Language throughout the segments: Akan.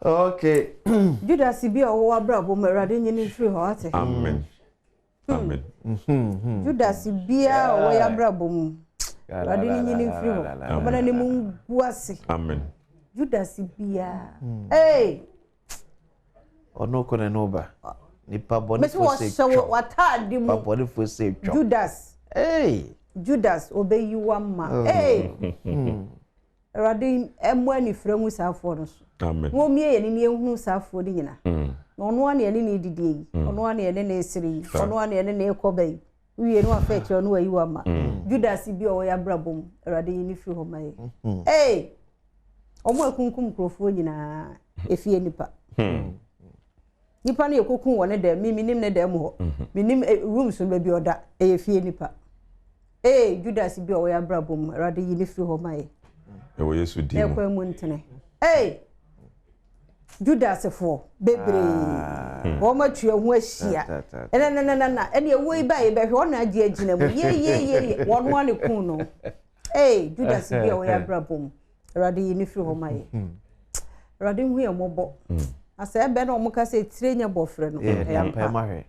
Okay. Judas bi a ɔwɔ w'abrabɔ mu, Awurade nyi no mfiri hɔ, ate? Amen. Amen. Judas biara a ɔwɔ y'abrabɔ mu, Awurade nyi no mfiri hɔ. Ɔma n'anim ngu ase. Amen. Judas biara. Hey! Ɔno kɔ ne no ba. Nipa bɔne Mesi fo se wɔhyɛ twɔ. w'ataade mu. Nipa bɔne fo se twɔ. Judas. Hey! Judas obeyi wa ma. Hey! Awurade ɛmmɔ anifere ngu saa afoɔ no so. Amen. Wɔn mmie yɛn ani nhunu saa afoɔ no nyinaa. Na ɔno ara na yɛne ne didi yi. Ɔno ara na yɛne ne sere yi. Ɔno ara na yɛne ne kɔ bɛ yi. Wie no afɛ kyerɛ no wayi wa ma. Judas bi a ɔwɔ yɛ abrabɔ mu. Awurade yi ne firi hɔ ma yɛ. Hey! Ɔmo akunkum nkurɔfoɔ nyinaa. Efie nipa. Nipa no yɛ kokun wɔ ne dɛm. Mi minim ne dɛm hɔ. Minim rooms no baabi ɔda. Ɛyɛ fie nipa. Ee, Judas bi a ɔwɔ yɛ abrabɔ mu. Awurade yi ne firi hɔ ma yɛ. Ɛwɔ Yesu din mu. Ɛkwan mu ntene. Ee! Judasfoɔ bebree. Wɔn atwa ho ahyia. Ɛnɛnɛnɛnɛ ɛne ɛwɔ yi ba yi bɛhwɛ ɔna agye agyina mu. Yie yie yie yie. Wɔn ara ne kun no. Ee, Judas bi a ɔwɔ yɛ abrabɔ mu. Awurade yi ne firi hɔ ma yɛ. Awurade hu yɛn mmɔbɔ. Asɛ ɛbɛn na wɔn ka sɛ tire nyɛ bɔfrɛ no. Ɛyɛ ampa.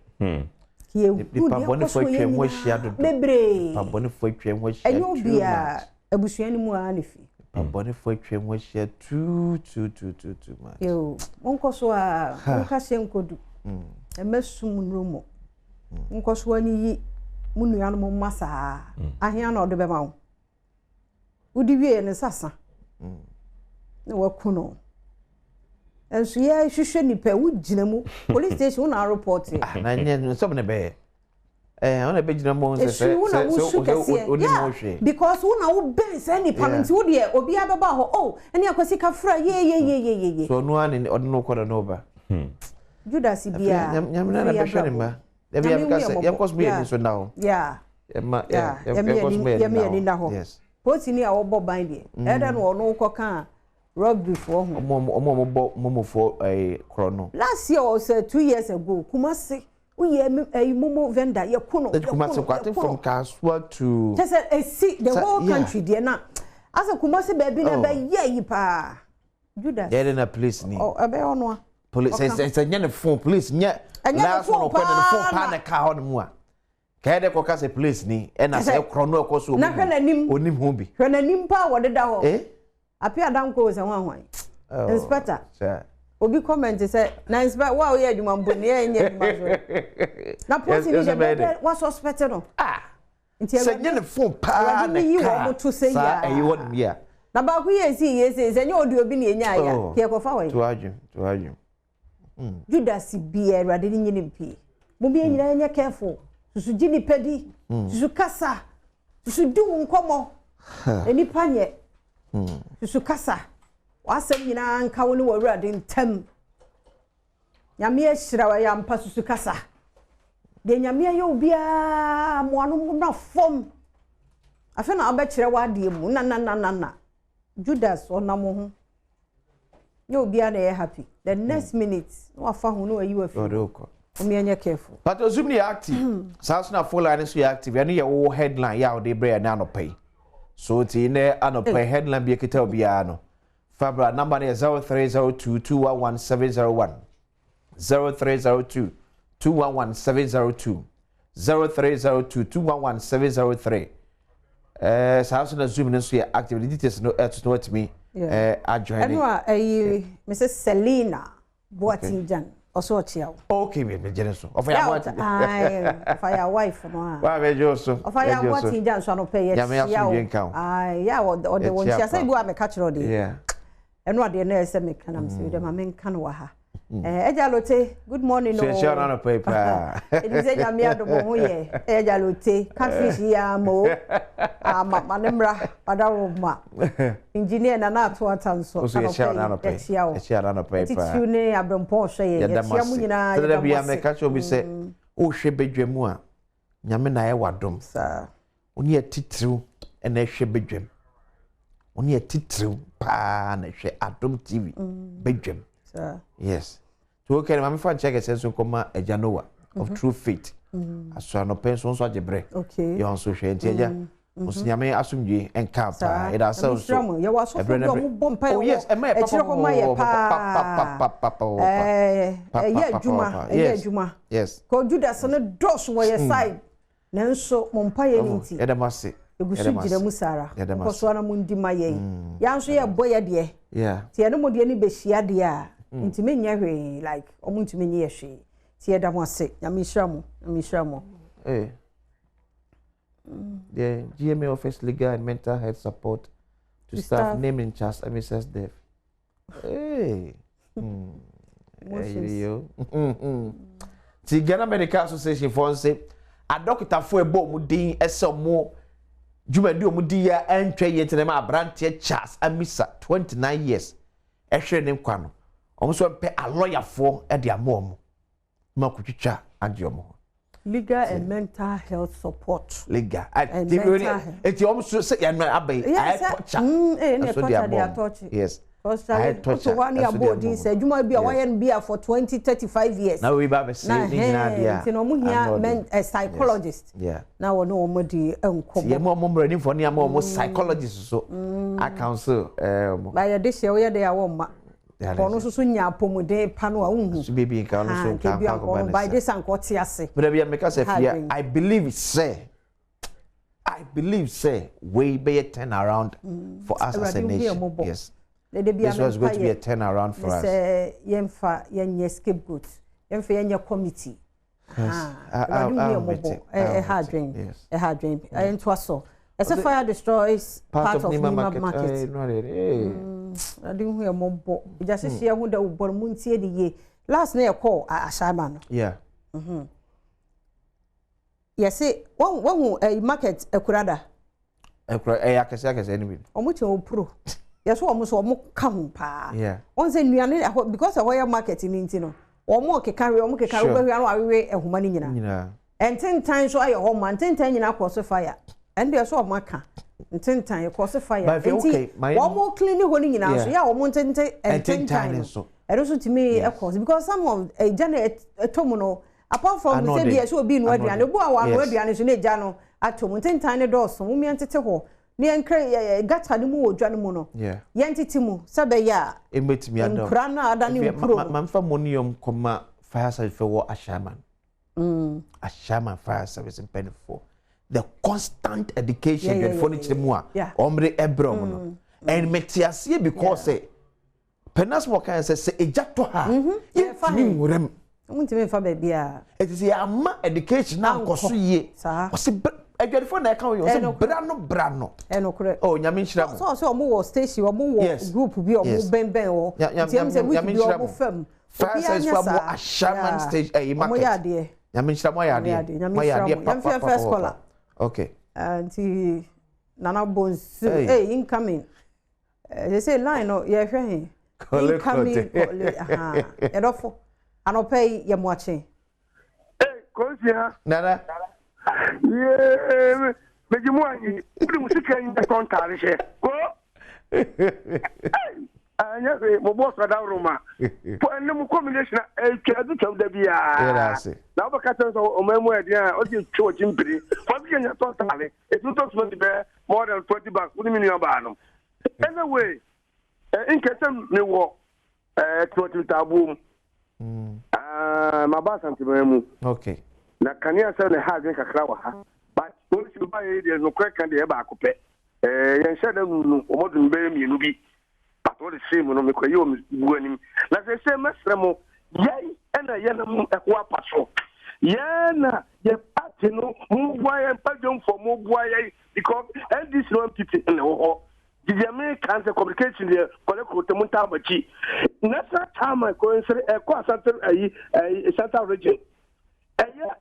Yɛhu Nipa deɛ bɔne ɛkɔ fo so atwa yɛ ho ahyia nyinaa dodo. bebree. Nipa bɔne fo atwa ho ahyia Ɛnyɛ too obiara much. abusua no mu ara ne fi. Nipa bɔne fo atwa ho ahyia too too too too too much. Yo, monkɔ so a monka hyɛ nkɔdu. Ɛmɛ sum nnuro mu. Monkɔ so anyiyi mo nuanom mma saa. Ahea na ɔde bɛma wo. Wodi wie ne nsa sa. Na waku no. Nso yɛ hwehwɛ nipa wogyina mu police station wo na report. Ah, na nyɛ nsɛm ne bɛyɛ. Ɔna bɛgyina mu sɛ Esu wo na wosu kɛseɛ. Yeah, because wo na wo bɛn sɛ nipa no nti wo deɛ obiara bɛba hɔ. Oh, ɛne akwasi kafra ye ye ye ye ye ye. So ɔno ara ne ɔde no kɔ na ɔba. Judas biara. Nyame na bɛhwɛ ne mma. Dabi Nyame yɛka hu sɛ yɛn yɛnkɔ so mmɔbɔ. yɛ ni so na hɔ. Yeah. Yɛma Yeah, yɛnkɔ so yɛmi yɛ ani ni na hɔ. hɔ. Yes. Polisi ni a wɔbɔ ban deɛ. Ɛdɛ na ɔno kɔka a robbery foɔ ho. Ɔmo bɔ momofoɔ korɔ no. Last year or say 2 years ago, Kumasi, woyɛ ɛyi momo vendor yɛ kuno. Kumasi kɔ, I think from Kasoa to. Kyɛ sɛ esi the whole country deɛ na asɛ Kumasi baabi na bɛ yɛ yi paa. Judas. Yɛde na police ni. Ɔ ɛbɛyɛ ɔno a. Police sɛ sɛ nyɛ ne phone police nyɛ. Ɛnyɛ ne last one phone ɔkɔ ne phone paa paa na. na ka hɔ no mu a. Kɛyɛ dɛ kɔka sɛ police ni ɛna sɛ ɛkorɔ no ɛkɔ so Na hwɛ n'anim. onim ho bi. Hwɛ n'anim paa wɔdeda hɔ. Eh? Apia danko sɛ ho ahwan. Oh, Inspector. Sir. Obi comment sɛ na inspector wo a woyɛ adwuma mpo ne yɛ nyɛ adwuma so. Na police ni Yes, deɛ yes, bɛbɛ wa suspect no. Ah. Nti Sɛ nyɛ ne phone paa Awurade na yi ka wɔn to sɛ saa yia. ɛyi hɔ nom yi a. Na baako yɛ esi yie sɛ sɛ nyɛ odi obi na enya ya. Oh. Kɛ kɔfa wɔ yi. To adwum, to adwum. Judas bia Awurade ne nyini mpie. Mo bia nyinaa nyɛ careful. Susu gye nipa di. Susu kasa. Susu di wo nkɔmmɔ. Nipa nyɛ. Susu kasa. W'asɛm nyinaa nka wo ne w'Awurade ntam. Nyame ahyira wo ɛyɛ ampa susu kasa. Deɛ Nyame ayɛ wo biara mmoa no mmra fam. Afei na wobɛkyerɛ w'adeɛ mu na na na na na. Judas ɔnam wo ho. Nyɛ obiara na ɛyɛ happy. The next minute na wafa ho na wayi wafi. Ɔde wokɔ. Omi ɛnyɛ careful. But Zoom yɛ active. Saa so na phone line nso yɛ active. Ɛno yɛ wo headline yɛ a wɔde brɛ yɛn anɔpa yi. So ti ne anɔpa yi headline bi ekita obiara no. Fabra number no yɛ 0302 211 701. 0302 211 702. 0302 211 703. Saa so na Zoom no nso yɛ active. The details no ɛto no atumi ajoin. Ɛno a ɛyi Mrs Selina Boateng Jan ɔso ɔkyea wo. Okay, me gyene so. Ɔfa ya Boateng. Aye, ɔfa ya wife no a. Wa me gye so. Ɔfa ya Boateng Jan so anɔpɛ yɛ Nyame kyea wo. asomdwe nka wo. Aye, ya ɔde wo Yɛ kyea nkyea sɛ pa. bi wa me ka kyerɛ ɔde. Yeah. Ɛno ade na ɛsɛ me ka na me sɛ de ma me nka no wɔ ha. Agya Lote, good morning So o. kyea na anɔpɛ yi paa. Ɛdi sɛ Nyame adom ho yɛ. Agya Lote, catfish yi ama o. Ama ma ne mmra, wada wo ma. Engineer na na ato ata nso. Oso yɛ kyea na anɔpɛ yi. Yɛ kyea wo. Yɛ kyea na anɔpɛ yi paa. Titiriw ne abrɛmpɔn ɔhwɛ yɛ. Yɛda Yɛ mo kyea mo ase. nyinaa, Sɛdeɛ yɛda mo bia ase. meka kyerɛ obi sɛ wohwɛ badwa mu a Nyame na ayɛ w'adom. Saa. Wo ne atitiriw na ɛhwɛ badwam. Wo ne atitiriw paa na ɛhwɛ Adom TV badwam. Saa. Yes. So okay, maame fa nkyɛn kɛse nso nkɔma Agya Noah of True Faith. Aso anɔpɛ nso nso agye brɛ. Okay. Yɛ nso hwɛ nti agya. Nso Nyame asomdwe nka paa. Yɛda ase nso. Yɛwɔ asɔfo bi a wɔn bɔ mpaeɛ Oh yes, ɛma yɛ akyire hɔ ma yɛ paa. Ɛyɛ adwuma, ɛyɛ adwuma. Yes. Kɔ Judas no dɔɔso wɔ yɛ side. Nanso mo mpaeɛ no nti. Yɛda mo ase. Egu so gyina mu saa ara. Nkɔ so ara mo ndi ma yɛn. Yɛn nso yɛbɔ yɛ deɛ. Yeah. Nti yɛne mo deɛ no bɛhyia deɛ a, ntumi nyɛ hwee like wɔn ntumi nyɛ hwee. Nti yɛda mo ase. Nyame nhyira mo. Nyame nhyira mo. Hey. The GMA offers legal and mental health support to staff, staff named in Charles Amisa's death. Hey. Ti Ghana Medical Association for nse adɔkotafoɔ ɛbɔ wɔn din ɛsɛ wɔn dwumadi wɔn di yɛ ɛntwɛ yie nti na ɛma aberanteɛ Charles Amisa 29 years ɛhwere ne nkwa no wɔn nso mpɛ alɔyafoɔ ɛde ama wɔn. ma kotwitwa agye wɔn ho. Legal and mental health support. Legal. And mental health. Eti wɔn so sɛ yɛn aba yi ayɛ tɔkya. Ɛyɛ tɔkya de atɔkye. Yes. Ayɛ tɔkya. Ɔtɔ hɔ ne abɔ odin sɛ adwuma bi a wɔayɛ no bi a for 20 35 years. Na wei ba bɛsɛ ne nyinaa deɛ. Nti na wɔn hia men psychologist. Yeah. Na wɔne wɔn di nkɔmɔ. Yɛn mu a wɔn mmeranimfoɔ ne ama wɔn psychologist so. Acouncil ɛɛ. Ba yɛ de hyɛ wɔyɛ de a wɔn mma. Ɔno nso so nya apɔmuden pa no a wonhu. So baby nka ɔno nso nka nka akɔba ne sa. By this anka ɔte ase. But bia meka sɛ fia I believe sɛ I believe sɛ wei bɛyɛ turn around for us as a nation. Yes. This was going to be a turn around for us. Sɛ yɛmfa yɛnyɛ scapegoat, yɛmfa yɛnyɛ committee. Awurade hu yɛn mmɔbɔ. Ɛha adwen. Ɛha adwen. Ɛntoa so. Ɛsɛ fire destroys part of Nima market. Awurade hu yɛn mmɔbɔ. Gya hyehyeɛ ho dawubɔ no muntie ne yie. Last na yɛkɔɔ Ashaiman no. Yeah. Yɛse wahu market akurada. Akura ɛyɛ akɛse akɛse ɛne bi. Wɔn kyɛn opuro. Yɛsɛ wɔn nso wɔn ka ho paa. Yeah. Wɔn sɛ nnuane ɛhɔ because ɛhɔ yɛ market ne nti no wɔn keka we wɔn keka we bɛhwɛ ano awewe ɛhoma no nyinaa. Nyinaa. Ntentan nso ayɛ hɔ ma ntentan nyinaa kɔ so fire. Ɛno deɛ so wɔn aka ntentan kɔ so fire. Nti wɔn clean hɔ no nyinaa nso yɛ a wɔn ntente ntentan no. Ɛno nso tumi ɛkɔ so because some of ɛgya na ɛtɔ mu no. Apart from sɛ bi ɛsɛ obi nua aduane, obi a wanoa aduane nso na egya no ato mu. Ntentan ne dɔɔso, mo mmea ntete hɔ na yɛnkra gata no mu wɔ dwa no mu no. Yɛntete mu sɛ bɛyɛ a nkura no a ada ne nkuro no. Mamfa monium kɔma fire service wɔ Ashaiman. Ashaiman fire service mpanimfoɔ. The constant education dwadfoɔ no kyerɛ mu a wɔn de ɛbrɛ wɔn no. And mete aseɛ because sɛ Penas wɔ kan sɛ sɛ egya tɔ ha a, yɛntumi nwura mu. Wontumi nfa baabi a. Eti sɛ yɛama education na ankɔ so yie. Ɔsi adwadifo na ɛka ho yɛ ɔsi bra no bra no. Ɛnokorɛ. Oh Nyame nhyira mo. Sɛ ɔsɛ ɔmo wɔ station ɔmo wɔ group bi ɔmo bɛnbɛn hɔ. Nti ɛmu sɛ week bi ɔmo fam. Fire service fo abo Ashaiman station ɛyi market. Ɔmo yɛ adeɛ. Nyame nhyira mo ayɛ adeɛ. Mo ayɛ adeɛ pa pa pa pa. Okay. Nti Nana Bonsu, hey incoming. They say line no yɛhwɛ he. Incoming kɔle aha. Yɛdɔfo. Anɔpa yi yɛ mo akye. Hey, Konsia. Nana. Yeah, megye mo anyi. Wode mo sika yi tɔ ntaare hyɛ. Ko. Anyɛ hwee, mo bɔs adaworo ma. Po ɛnne mo combination atwa adu twam da biara. Na wobɛka kyerɛ sɛ ɔman mu ɛden a ɔde twa wɔkyi mpire. Fa sika nya tɔ ntaare. Ɛtumi tɔ sumati bɛɛ more than 20 bags. Wo ne me nua baa no. Anyway, nkɛ sɛ mewɔ tiwɔtiw taaboɔ mu. Maba Asanteman mu. Okay. Na kanea sɛ ne ha adwene kakra wɔ ha. But polisi ba yɛ deɛ nokorɛ ka deɛ baako pɛ. Yɛnhyɛ da nu no, wɔn dum bɛyɛ mmienu bi. But all the same no, mekɔyɛ wɔ bu anim. Na sɛ sɛ mɛsrɛ mo, yɛn ɛna yɛnam ɛho apa so. Yɛn na yɛ party no, mo boa yɛn, mpadwomfoɔ mo boa yɛn because NDC no MPP na ɛwɔ hɔ. Deɛ me kan sɛ communication deɛ kɔlɛ kuro tɛmu ntaa makyi. National chairman kɔ nsere ɛkɔ Asante ayi ɛyi Central region. Ɛyɛ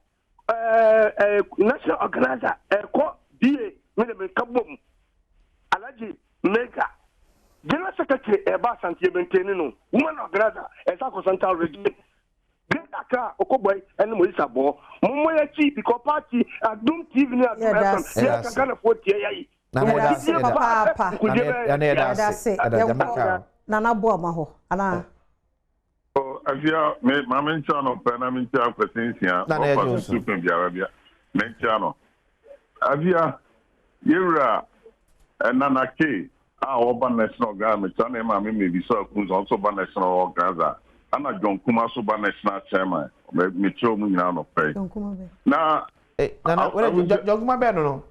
ɛɛ national organizer ɛkɔ DA me de me nka bom. Alhaji Mega general secretary ɛba Asante yɛ maintain no. Woman organizer ɛsa kɔ Central region. Great Accra Okoboi ɛne Moise Abɔ. Mo mo yɛ akyi because party Adum TV ne Adum FM yɛ ka Ghanafoɔ tie yɛ yi. Nana yɛda ase papaapa. Nana yɛda ase. Yɛnkɔ Nana Boama hɔ anaa? Afia me ma me nkyia no pɛ na me nkyia akwasi nsia Nana yɛ ɔfa Johnson. susu pɛn biara bia me nkyia no. Afia. Yɛwura Nana K a ɔba National Ghana mekyia ne maame Mebisa Akunza ɔnso ba National Organizer ana John Kuma so ba National Chairman mekyia wɔn nyinaa anɔpa yi. John Kuma bɛn? Na Eh, Nana, John Kuma bɛn no no?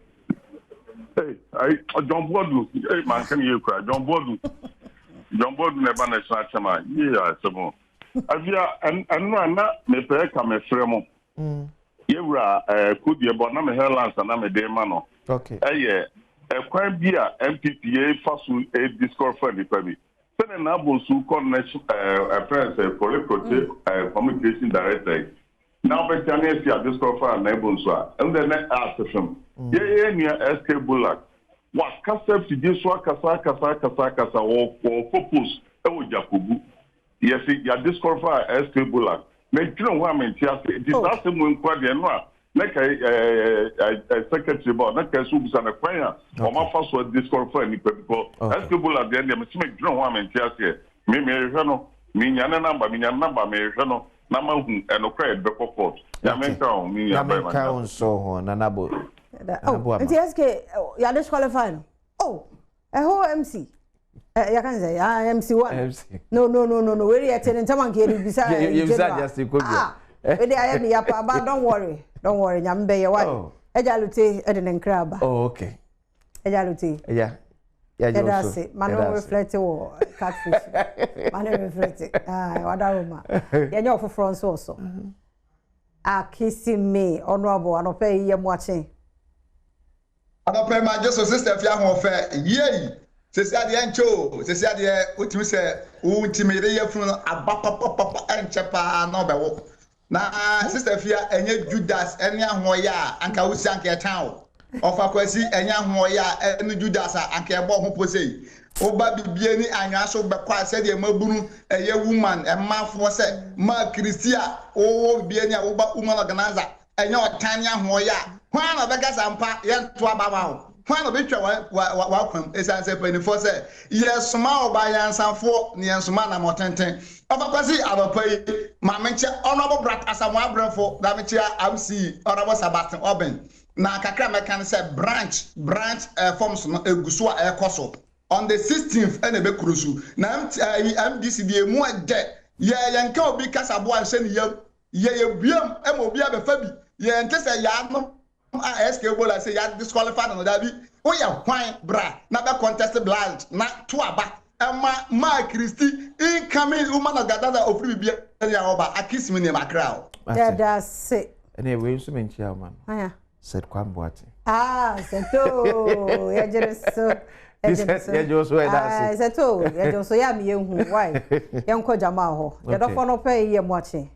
Hey, ayi, John Boadu, hey, manka ne yie koraa, John Boadu. John Boadu na ɛba National Chairman, yie asɛm o. Afia, ɛno a na mepɛ ka mefrɛ mo. Yɛwura kodeɛ bɔ na me hairlines a na mede ma no. Ɛyɛ ɛkwan bi a NPP fa so disqualify nipa bi. Sɛdeɛ n'abonsu kɔ ɛfrɛ sɛ Korle Klottey communication director yi. Na wobɛsia ne asi a disqualify n'abonsu a, ɛno deɛ na ase fam. Yɛyɛ nua SK Bulak, wakasa fidie so akasa akasa akasa akasa wɔkɔ post ɛwɔ Jakobu. Yɛse yɛ disqualify SK Bulak. Medwene ho a mente ase. Nti saa asɛm wei nkoa deɛ ɛno a na ka secretary ba na ka sɛ obisa no kwan a ɔma fa so disqualify nipa bi kɔ SK Bulak deɛ deɛ mese medwene ho a mente aseɛ. Me mehwɛ no, menya ne number, menya ne number mehwɛ no na mahu ɛnokora yɛde bɛkɔ court. Nyame nka ho, me nua Nyame bɛrima. nka wo nso ho, Nana Bo. Oh, nti SK yɛ disqualify no. Oh, ɛhɔ MC. Yɛka ne sɛ ah, MC one. MC. No no no no no. Wei yɛ te ne ntɛm anka yɛde bisa. Yɛbisa Justin Kodua. Ah, wei de ayɛ me ya pa, but don't worry. Don't worry, Nyame bɛyɛ why. Ɛgya Lute ɛde ne nkra aba. Oh, okay. Ɛgya Lute. Yeah. Yɛda ase. Ma no reflect wɔ catfish. Ma no reflect. Ah, wada Roma. Yɛnyɛ ɔfoforɔ nso wɔ so. Akisi me honorable anɔpɛ yi yɛ mo akye. Anɔpɛ ma gye so sister fi ahoɔfɛ yei sisi adeɛ nkyɛ o sisi adeɛ wotumi sɛ wo nti meyere yɛ funu no aba papapapa ɛnkyɛ paa na ɔbɛwo na sister fia ɛnyɛ Judas ɛne ahoɔyɛ a anka wosi anka ɛtan o ɔfa kwasi ɛnyɛ ahoɔyɛ a ɛne Judas a anka ɛbɔ ho po sei woba bibie ni anwea so bɛkɔ a sɛdeɛ mabunu ɛyɛ woman ɛmafoɔ sɛ ma Kristi a wowɔ bibie ni a woba woman organizer ɛnyɛ ɔtan ne ahoɔyɛ a hwan na ɔbɛkasa mpa yɛnto aba ma wo hwan na ɔbɛtwa w'akwam ɛsiane sɛ mpanimfoɔ sɛ yɛsoma ɔba yansafoɔ ne yɛnsoma anammɔtenten ɔfa kwasi anɔpa yi ma menkyɛ Honorable Brat Asamoah Abrɛfo na mekyia MC Honorable Sebastian Obin na kakra mɛka ne sɛ branch forms no egu so a ɛrekɔ so on the 16th ɛna ɛbɛkuro so na MDC deɛ emu ɛdɛ yɛ yɛnka obi kasaboa nhyɛ ne yam yɛ buam ɛma obi abɛfa bi yɛ nte sɛ yɛanom a SK Bola sɛ yɛ disqualify no dabi woyɛ hwan bra na bɛ contest blind na to aba ɛma ma Kristi incoming woman of God ofiri bibia ne a ɔba akisi mi ne makra o. Yɛda ase. Ɛne wei nso menkyia wo ma no. Aya. Said Kwame Boateng. Ah, Sɛto yɛgyere so. Yɛgye so ɛda ase. Sɛto yɛgye so yɛ a meyɛhu why yɛnkɔ gyama hɔ. Yɛdɔfo no pɛ yi yɛ mo akye.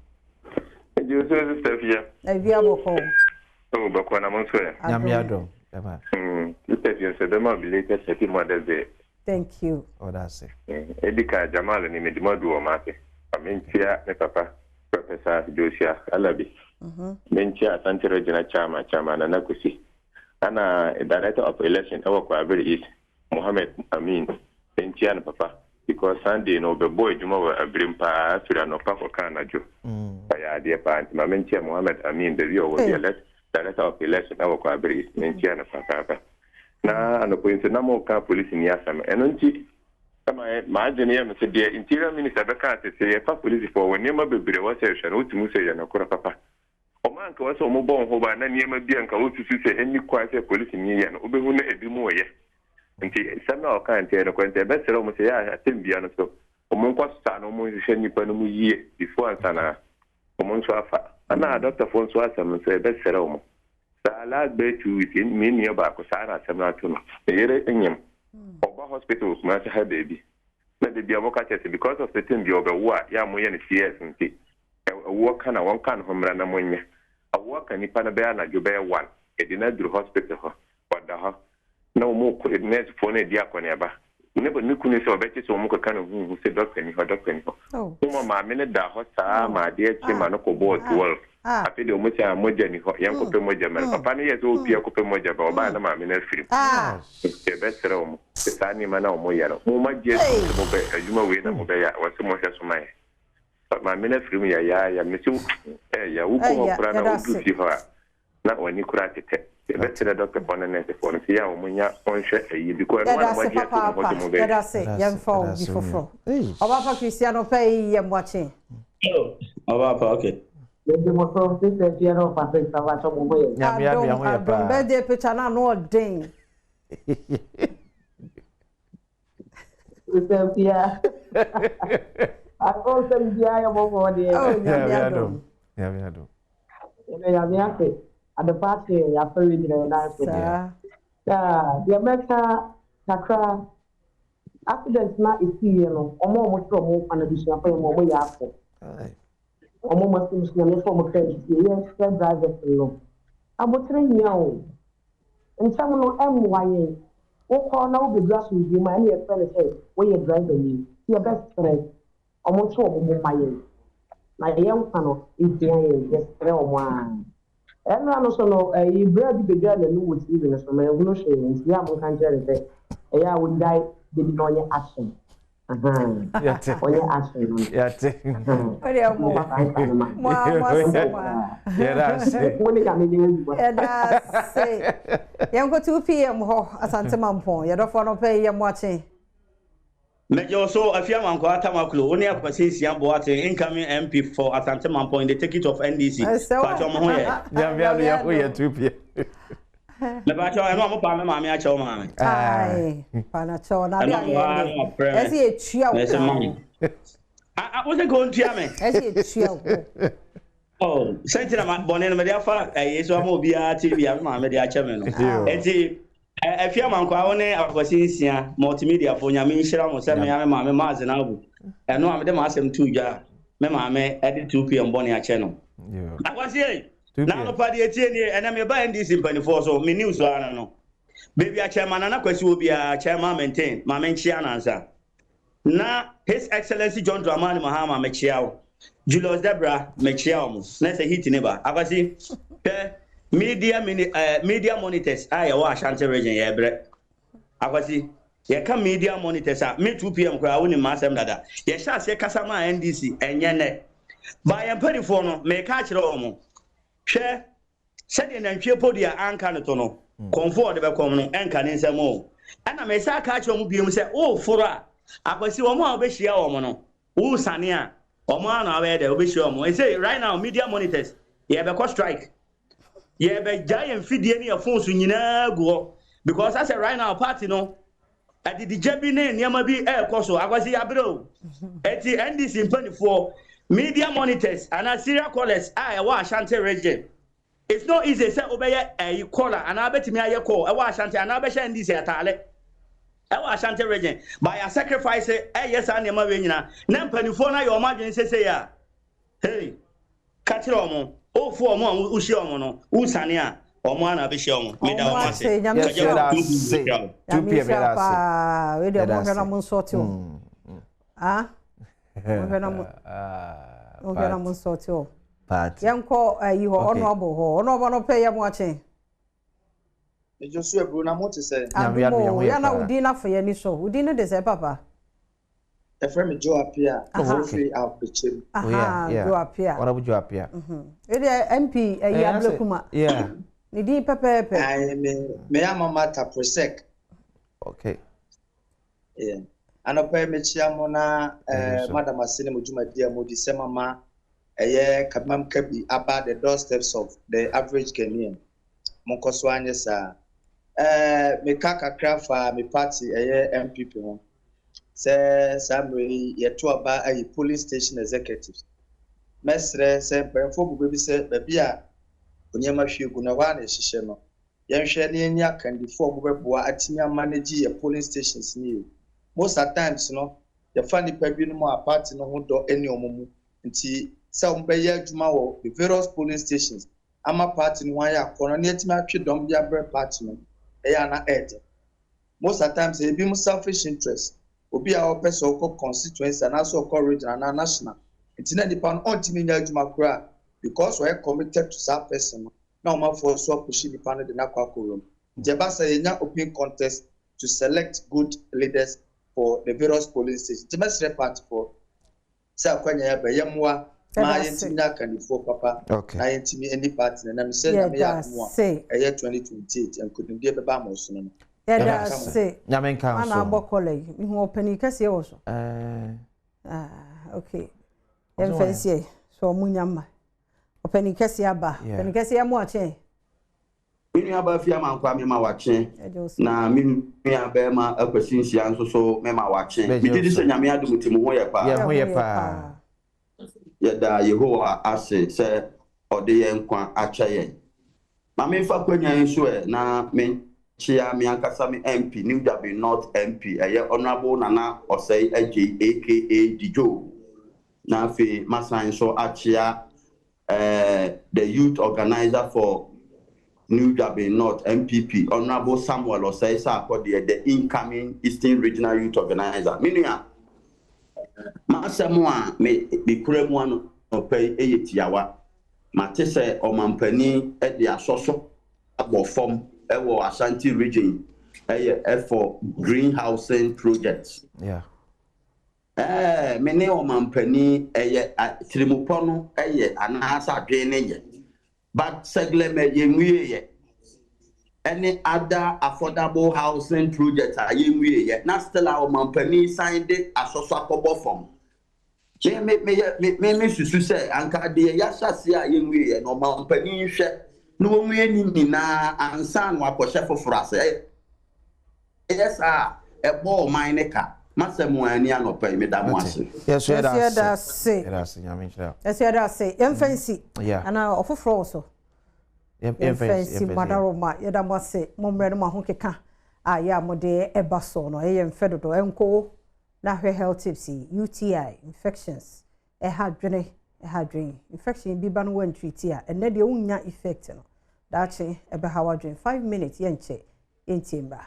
Yɛgye so sister Fia. Ebi abɔkɔ. Oh, bɔkɔ na mo nso ɛ. Nyame adom. Sister Fia nso bɛma belated happy Mother's Day. Thank you. Ɔda ase. Edi ka Jamal ni medima du wɔ maase. Menkyia me papa Professor Joshua Alabi. Menkyia Asante Regina Chairman Chairman Nana Kwesi. Ana Director of Election ɛwɔ Kwaabere East Mohammed Amin. Menkyia no papa because Sunday no ɔbɛbɔ adwuma wɔ abirim paa afiri anɔpa kɔka anadwo. Ɔyɛ adeɛ paa nti ma menkyia Mohammed Amin baabi a ɔwɔ bi Director of Election ɛwɔ Kwaabere East. Menkyia no papaapa. Na anɔpɔ yi nso na mo ka polisi ni asɛm ɛno nti ɛma maadwene yɛ me sɛ deɛ interior minister bɛka ase sɛ yɛfa polisifoɔ wɔ nneɛma bebree wɔ sɛ hwɛ no wotumi sɛ yɛ nokorɛ papa ɔma anka wɔ sɛ ɔmo bɔ ho ba na nneɛma bi anka wosusu sɛ ɛnni kwan sɛ polisi ni yɛ no wobɛhu na ebi mu ɔyɛ nti sɛm na ɔka nti ɛyɛ nokorɛ nti ɛbɛsrɛ ɔmo sɛ yɛ asɛm bia no so ɔmo nkɔ saa na ɔmo nhwehwɛ nnipa no mu yie before ansa na ɔmo nso afa ana adɔktafoɔ nso asɛm nso ɛbɛsrɛ ɔmo saa last bɛyɛ 2 weeks me nua baako saa na asɛm no ato no ne yere nyim ɔba hospital Kumasi ha baabi na de bia wɔka kyerɛ sɛ because of the thing bi ɔbɛwo a yɛ a moyɛ no CS nti ɛwoɔ ka na wɔnka ne ho mmra na monyɛ awoɔ ka nipa no bɛyɛ anadwo bɛyɛ 1 yɛde no aduru hospital hɔ ɔda hɔ na wɔn kɔ nursefoɔ no adi akɔneaba ne ne kunu sɛ ɔbɛkye sɛ wɔn keka ne huhu sɛ doctor ni hɔ doctor ni hɔ wɔn maame no da hɔ saa ma adeɛ kye ma no kɔ bɔɔ 12 afei deɛ wɔn sɛ a mogya ni hɔ yɛn kɔpɛ mogya ma no papa no yɛ sɛ opia kɔpɛ mogya ba ɔbaa na maame no afiri mu yɛbɛsrɛ wɔn sɛ saa nneɛma na wɔn yɛ no mo ma gye atum sɛ mo bɛ adwuma wei na mo bɛyɛ a wɔsɛ mo hwɛ so ma yɛ maame no afiri mu yɛ yaaya mesi ɛyɛ wokɔ hɔ koraa na wodu fie hɔ a na wɔn ani koraa tetɛ. Yɛbɛkyerɛ dɔktafoɔ ne nɛɛsefoɔ no sɛ yɛ a wɔn nya wɔnhwɛ ayie because ɛno Yɛda ara na ase wɔagye ato wɔn hɔ papaapa sɛ wɔbɛyɛ. Yɛda ase Yɛmfa obi foforɔ Ɔbaapa Christian ɔpɛ yi yɛ mmoakye. Oh, ɔbaapa okay. Yɛgye mo so sister Afia ne ɔfa sɛ mpakyɛ mo ho yɛ. Nyame adom Adom yɛ ho yɛ adom paa. birthday picture no ano ɔden. Sister Afia. Adom sɛ biribiara yɛ bɔkɔɔ deɛ. Oh Nyame adom. Nyame adom. Yɛda Nyame ase. Adepa akye yɛn, yɛasɔre gyina yɛn nan so. Saa. Yeah, deɛ mɛka kakra, accident na ɛsiiɛ no, wɔn a wɔhwere wɔn nkwa no abusuafoɔ yɛ ma wɔn yɛ akɔ. Wɔn a wɔasi nso Nyame fa wɔn kra nsie, yɛsrɛ drivers no, aboterɛ hia o. Ntɛm no ɛmmoa yɛn. Wokɔ na wobɛduru asomdwoeɛ mu a, ɛne yɛfrɛ no sɛ woyɛ driver ni. Nti yɛbɛsrɛ wɔn nto wɔn bo mma yɛn. Na yɛn nkwa no ɛhia yɛn, yɛsrɛ wɔn ara. Ɛnora no so no, ɛyi bra bi bɛdwaa n'anum wɔ TV no so, manhunu hwee, nti yɛ a monka nkyerɛ no sɛ ɛyɛ a ɔngyae dede na ɔnyɛ action. Ahaa, Yɛte. ɔnyɛ action no no. Yɛte. Ahaa, Wodeɛ mo momma saa nsa no ma. mo a mo asɛm a. Yɛda ase. Mo ne Nyame nyɛ adwuma. Yɛda ase. Yɛnkɔ 2 pm hɔ Asante Mampɔn. Yɛdɔfoɔ no pɛ yɛ mmoakye. Mɛgye wo so, Afia Amankwaa Tamaklo, wo ne Akwasi Nsia Boateng, incoming MP for Asante Mampong in the ticket of NDC. Ɛsɛ wo. Pakyɛ mo ho yɛ? Nyame adom yɛ ho yɛ 2 pm. Mepakyɛ ɛno a mo paa me maame akyɛ wo maame. Ae, pa na kyɛw na ade Ɛno ayɛ a de. na ɔfrɛ me. Ɛsɛ yɛtua wo Mɛsɛ ka. mama. Ah, ah, wo sɛ ka ɔntua me. Ɛsɛ yɛtua wo. Oh, sɛ nti na ma bɔne no mede afa ɛyɛ so ama obiara te bi a me maame de akyɛ me no. Enti Afia Amankwaa wo ne Akwasi Nsia multimedia fo Nyame nhyira mo sɛ me a me maame Maaze Naabu ɛno a mede m'asɛm too dwa a me maame ɛde 2pm bɔne akyɛ no. Akwasi ei, na anɔpa deɛ tie nie ɛnɛ meba NDC mpanifoɔ so me news ara no no. Baabi a Chairman Nana Kwasi wɔ biara Chairman maintain ma menkyea no ansa. Na His Excellency John Dramani Mahama mekyea wo, Julius Debra mekyea wɔn, na sɛ heat ne ba. Akwasi, hwɛ media mini eh, media monitors a yɛwɔ Ashanti region yɛbrɛ. Akwasi, yɛka media monitors a, me 2 pm koraa wonim m'asɛm dada. Yɛhyɛ aseɛ kasa maa NDC, ɛnyɛ nnɛ. Ba yɛn mpanifoɔ no, meka akyerɛ wɔn, hwɛ Sɛdeɛ nantwie podua anka no to no, kɔmfoɔ a ɔde bɛkɔm no, ɛnka ne nsam o. Ɛna mesan ka akyerɛ wɔn bio sɛ, woreforo a, Akwasi, wɔn a wobɛhyia wɔn no, woresiane a, wɔn ara na wobɛyɛ dɛ, wobɛhyia wɔn. Ɛsei, right now, media monitors, yɛrebɛkɔ strike. Yɛrebɛgyae yɛn mfidie ne yɛn phones nyinaa agu hɔ. Because asɛ right now, party no, Adidigya bi ne nneɛma bi rekɔ so. Akwasi yɛabrɛ o. Eti NDC mpaninfoɔ, media monitors anaa serial callers a ɛwɔ Ashanti region, it's not easy sɛ wobɛyɛ ɛyi caller anaa wobɛtumi ayɛ call ɛwɔ Ashanti anaa wobɛhyɛ NDC ataale ɛwɔ Ashanti region. But yɛ sacrifice ɛyɛ saa nneɛma wei nyinaa na mpaninfoɔ no ayɛ wɔn adwene sesei a, hey. Ka kyerɛ wɔn, O fo wɔn a wohyia wɔn no, wosiane a, wɔn ara na wobɛhyia wɔn. Meda Wɔn wɔn ase. ase. Nyame Yes, nhyira yɛda wo. ase. Nyame 2 p.m. nhyira yɛda wo ase. paa. Wei deɛ Yɛda monhwɛ na ase. monsɔɔte o. Ah? Monhwɛ na mo monhwɛ na Party. monsɔɔte o. Party. Yɛnkɔ ayi hɔ, Okay. honorable hɔ. Honorable no pɛ yɛ mo akye. Mejo so aburo na mo te sɛ. Nyame Adom adom yɛn o. ho yɛ Yɛ na paa. wo din no afa yɛn ani so. Wo din no de sɛ papa? Yɛfrɛ me Joe Appiah, Aha. mefiri Apekyem. Oh, yeah, Aha, yeah. Joe Appiah. Honorable Joe Appiah. Wei deɛ MP ayi Eh, asɛ- Ablekuma. Yeah. Ne din pɛpɛɛpɛ. Aye, me me ama Martha Presec. Okay. Yeah. Anɔpa yi mekyia mo na eh, so. madam ase ne mo dwumadi a modi sɛ mama ɛyɛ Kabimam Kabi aba the doorsteps of the average Ghanaian. Monkɔ so anyɛ saa. Eh, meka kakra fa me party ɛyɛ NPP ho. Sɛ saa mmerɛ yi yɛto aba ayi polling station executives. Mɛsrɛ sɛ mpanyinfoɔ bu bɛ bi sɛ baabi a nneɛma hwie gu no ɛhɔ ara na ɛhyehyɛ no. Yɛnhwɛ na yɛnyi akandifoɔ a wɔbɛboa atumi amanage yɛ polling stations no yie. Most at times no, yɛfa nnipa binom a party no ho dɔ ne wɔn mu. Nti sɛ wɔbɛyɛ adwuma wɔ the various polling stations ama party no ho ayɛ akɔnɔ na yɛatumi atwe dɔm de abrɛ party no, ɛyɛ a na ɛɛden. Most at times ɛyɛ binom selfish interest. Obi a ɔpɛ sɛ ɔkɔ constituency anaasɛ ɔkɔ region anaa national. Nti na nipa no ɔntumi nyɛ adwuma koraa because ɔyɛ committed to saa person no na ɔmanfoɔ nso apush nipa no de no akɔ akɔwura mu. Nti ɛba sɛ yɛnya open contest to select good leaders for the various polling stations. Nti mɛsrɛ partyfoɔ sɛ akwanya yɛ aba yɛmmoa Ma yɛntumi nya akannifoɔ papa na yɛntumi nni party no anim sɛ Nyame yɛ adom a ɛyɛ 2028 nkonimdie bɛba ama ɔsono no. Yɛda ase. Nyame nka nso. Ana abɔ kɔla yi. Mehu ɔpanin kɛseɛ wɔ so. Ah, okay. Yɛmfa nsie so ɔmo nya mma. Ɔpanin kɛseɛ aba. Ɔpanin kɛseɛ mo akyɛn. Me nua baa fie ama nkwa mema wakye na me nua bɛɛma akwasi nhyia nso so mema wakye. Megye di sɛ Nyame adom nti mo ho yɛ paa. Yɛn ho yɛ paa. Yɛda Yehowa ase sɛ ɔde yɛn nkwa akyɛ yɛn. Ma memfa kwanya yi so ɛ na menkyea me ankasa me MP, New Juaben North MP, ɛyɛ Honourable Nana Osei Adjei aka Didjo. Na afei masan nso akyea The Youth Organiser for New Juaben North, NPP, Honourable Samuel Osei Sarkodie, the incoming Eastern Regional Youth Organiser. Me nua, m'asɛm a me mekura mu anɔpa yi yɛ tiawa. Mate sɛ ɔmampanin de asɔsɔ abɔ fam wɔ Ashanti Region ɛyɛ for green housing project. Yeah. Ɛɛ, me ne ɔmampanin, ɛyɛ a, tirimupɔ no yɛ anaasɛ adwene no yɛ, but Sɛglɛmɛ yɛnwieɛ, ɛne other affordable housing project a yɛnwieɛ, na still a ɔmampanin san de asɔsɔ akɔbɔ fam. Me, me, meyɛ, me, me, me susu sɛ anka deɛ yɛahyɛ aseɛ a yɛnwieɛ no, ɔmampanin nhwɛ na wɔnwie ne nyinaa ansa na wakɔhyɛ foforɔ ase. Ɛyɛ saa a, ɛbɔ ɔman no ka. M'asɛm ara ni anɔpa yi, meda mo ase. Yɛso yɛda ase. Yɛda ase, Nyame nhyira wo. Yɛso yɛda ase. Yɛmfa nsi. Anaa ɔfoforɔ wɔ so. Yɛmfa nsi Madaroma. Yɛda mo ase. Mo mmerɛ no mo ahokeka a yɛ a mode ɛba so no, ɛyɛ mfɛ dodo. Ɛnkɔ na hwɛ health tips yi. UTI, infections, ɛha adwene, ɛha adwene. Infection bi ba no woantreat a, ɛnnɛ deɛ wonnya effect no. Daakye ɛbɛha w'adwene. 5 minutes yɛnkyɛ, yɛntie mmra.